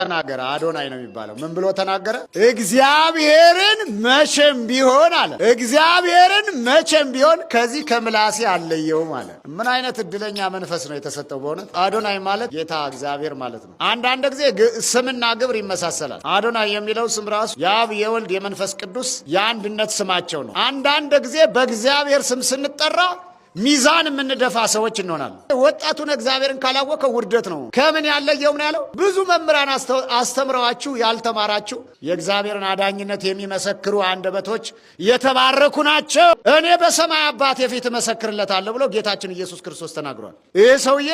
ተናገረ? አዶናይ ነው የሚባለው። ምን ብሎ ተናገረ? እግዚአብሔርን መቼም ቢሆን አለ፣ እግዚአብሔርን መቼም ቢሆን ከዚህ ከምላሴ አልለየውም አለ። ምን አይነት እድለኛ መንፈስ ነው የተሰጠው! በእውነት አዶናይ ማለት ጌታ እግዚአብሔር ማለት ነው። አንዳንድ ጊዜ ስምና ግብር ይመሳሰላል። አዶናይ የሚለው ስም ራሱ የአብ፣ የወልድ፣ የመንፈስ ቅዱስ የአንድነት ስማቸው ነው። አንዳንድ ጊዜ በእግዚአብሔር ስም ስንጠራ ሚዛን የምንደፋ ሰዎች እንሆናለን። ወጣቱን እግዚአብሔርን ካላወቀው ውርደት ነው። ከምን ያለየውም ነው ያለው። ብዙ መምህራን አስተምረዋችሁ ያልተማራችሁ የእግዚአብሔርን አዳኝነት የሚመሰክሩ አንደበቶች የተባረኩ ናቸው። እኔ በሰማይ አባቴ ፊት እመሰክርለታለሁ ብሎ ጌታችን ኢየሱስ ክርስቶስ ተናግሯል። ይህ ሰውዬ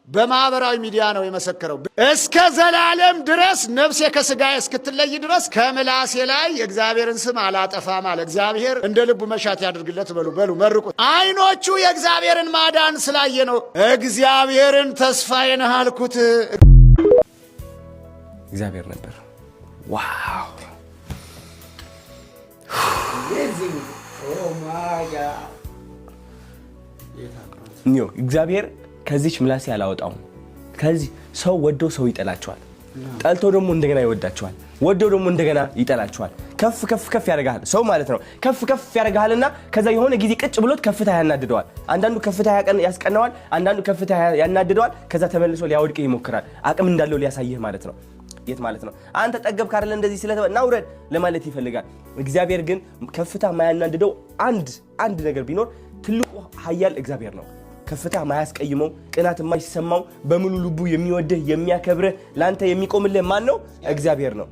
በማህበራዊ ሚዲያ ነው የመሰከረው። እስከ ዘላለም ድረስ ነፍሴ ከስጋዬ እስክትለይ ድረስ ከምላሴ ላይ የእግዚአብሔርን ስም አላጠፋም አለ። እግዚአብሔር እንደ ልቡ መሻት ያድርግለት። በሉ በሉ መርቁት። አይኖቹ የእግዚአብሔርን ማዳን ስላየ ነው። እግዚአብሔርን ተስፋዬ ነህ አልኩት። እግዚአብሔር ነበር። Wow! Amazing. Oh my God. እግዚአብሔር ከዚች ምላሴ አላወጣውም። ከዚህ ሰው ወዶ ሰው ይጠላቸዋል፣ ጠልቶ ደግሞ እንደገና ይወዳቸዋል፣ ወዶ ደግሞ እንደገና ይጠላቸዋል። ከፍ ከፍ ከፍ ያደርግሃል ሰው ማለት ነው። ከፍ ከፍ ያደርግሃልና ከዛ የሆነ ጊዜ ቅጭ ብሎት ከፍታ ያናድደዋል። አንዳንዱ ከፍታ ያስቀናዋል፣ አንዳንዱ ከፍታ ያናድደዋል። ከዛ ተመልሶ ሊያወድቅህ ይሞክራል። አቅም እንዳለው ሊያሳይህ ማለት ነው። የት ማለት ነው? አንተ ጠገብክ አይደለ እንደዚህ ስለ ና ውረድ ለማለት ይፈልጋል። እግዚአብሔር ግን ከፍታ ማያናድደው አንድ አንድ ነገር ቢኖር ትልቁ ኃያል እግዚአብሔር ነው። ከፍታ ማያስቀይመው፣ ቅናት የማይሰማው፣ በሙሉ ልቡ የሚወድህ፣ የሚያከብርህ፣ ለአንተ የሚቆምልህ ማን ነው? እግዚአብሔር ነው።